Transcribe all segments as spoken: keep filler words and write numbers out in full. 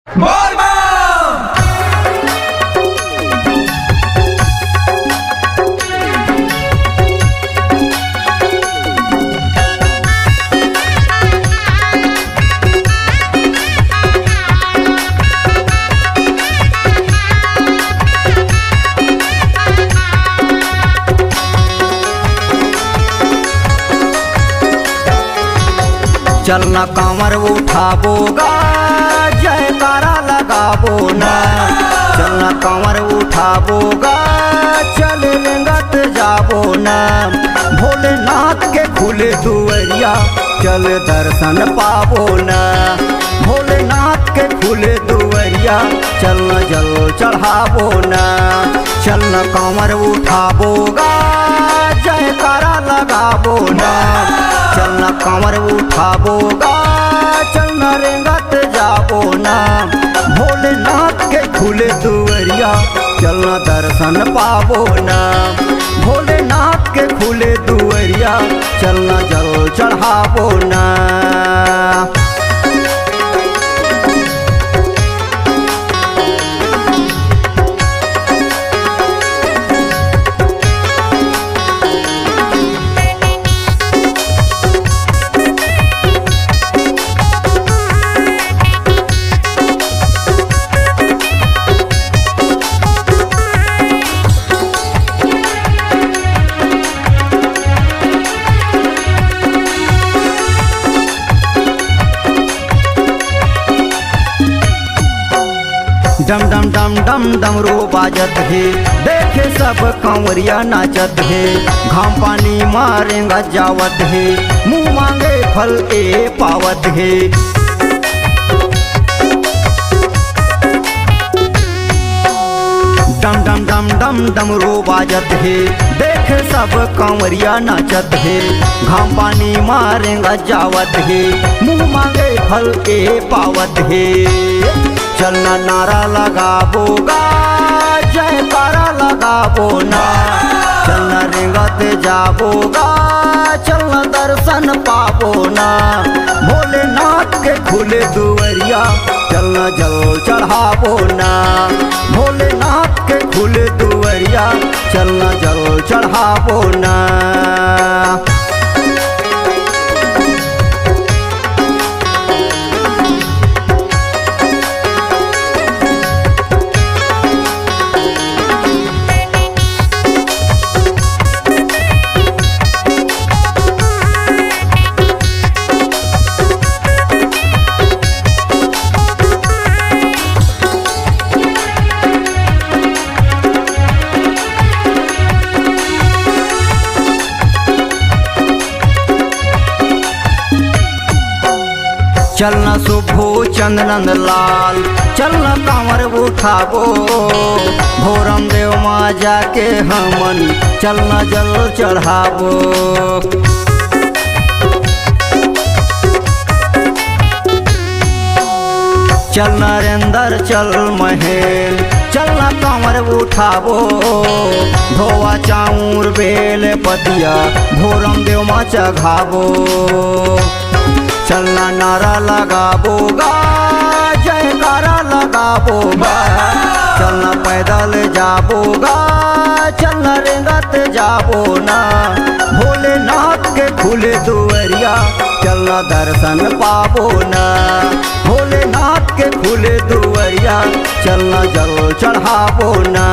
बोल बम। चल ना कांवर उठाबो गा, जयकारा लगाबो ना। चल ना कांवर उठाबो गा, चल रेंगत जाबो ना। भोलेनाथ के खुले दुवरिया, चल दर्शन पाबो ना। भोलेनाथ के खुले दुवरिया, चल ना जल चढ़ाबो ना। चल ना कांवर उठाबो गा, जयकारा लगाबो ना। चल ना कांवर उठाबो गा, चल ना रेंगत जाबो ना। भोलेनाथ के खुले दुवरिया, चल ना दर्शन पाबो ना। भोलेनाथ के खुले दुवरिया, चल ना जल चढ़ाबो ना। डम डम डम डम डमरू बाजत हे, देखे सब कांवरिया नाचत हे। घाम पानी मा रेंगत जावत हे, मुंह मांगे फल ए पावत हे। डम डम डम डम डमरू बाजत हे, देखे सब कांवरिया नाचत हे। घाम पानी मा रेंगत जावत हे, मुंह मांगे फल ए पावत हे। चल ना नारा लगाबो गा, जयकारा लगाबो ना। चल ना रेंगत जाबो गा, चल ना दर्शन पाबो ना। भोलेनाथ के खुले दुवरिया, चल ना जल चढ़ाबो ना। भोलेनाथ के खुले दुवरिया, चल ना जल चढ़ाबो ना। चल ना सुभू चंदन लाल, चल ना कांवर उठाबो, भोरम देव मा जाके हमन चल ना जल चढ़ाबो। चल नरेंद्र चल महेंद्र, चल ना कांवर उठाबो, धोवा चाउर बेल पतिया भोरम देव मा चघाबो। चल ना नारा लगाबो गा, जयकारा लगाबो गा। चल ना पैदल जाबो गा, चल ना रेंगत जाबो ना। भोलेनाथ के खुले दुवरिया, चल ना दर्शन पाबो ना। भोलेनाथ के खुले दुवरिया, चल ना जल चढ़ाबो ना।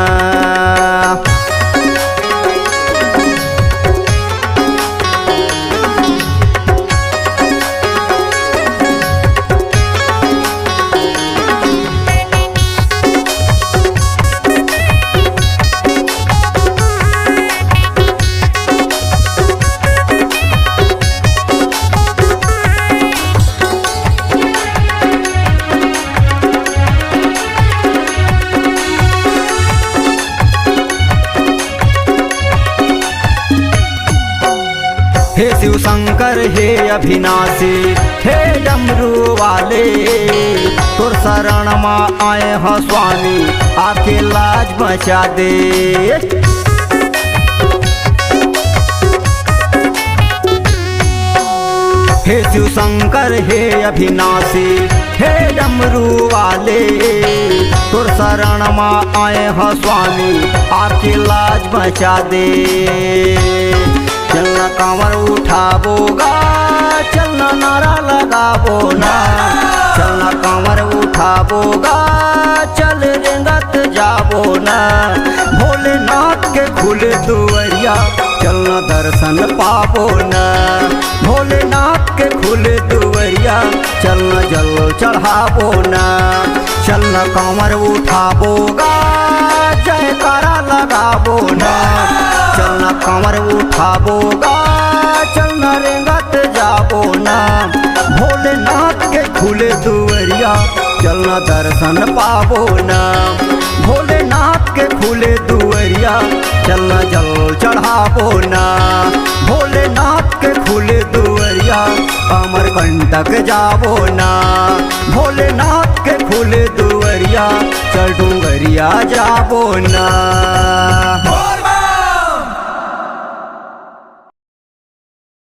हे शिव शंकर, हे अविनाशी, हे डमरू वाले, तोर शरण मा आए ह स्वामी, आके लाज बचा दे। हे शिव शंकर, हे अविनाशी, हे डमरू वाले, तोर शरण मा आए ह स्वामी, आके लाज बचा दे। चलना कांवर उठाबो गा, चलना नारा लगाबो ना, चलना कांवर उठाबो गा, चल रेंगत जाबो ना। भोलेनाथ के खुले दुआरिया, चलना दर्शन पाबो ना। भोलेनाथ के खुले दुआरिया, चलना जल चढ़ाबो ना। चलना कांवर उठाबो गा, जयकारा लगाबो ना। चलना कांवर उठाबो गा, चलना रेंगत जाबो ना। भोलेनाथ के खुले दुआरिया, चलना दर्शन पाबो ना। भोलेनाथ के खुले दुआरिया, चलना जल चढ़ाबो ना। भोलेनाथ के खुले दुआरिया, अमरकंटक जाबो ना। भोलेनाथ के खुले दुआरिया, चल डुंगरिया जाबो ना।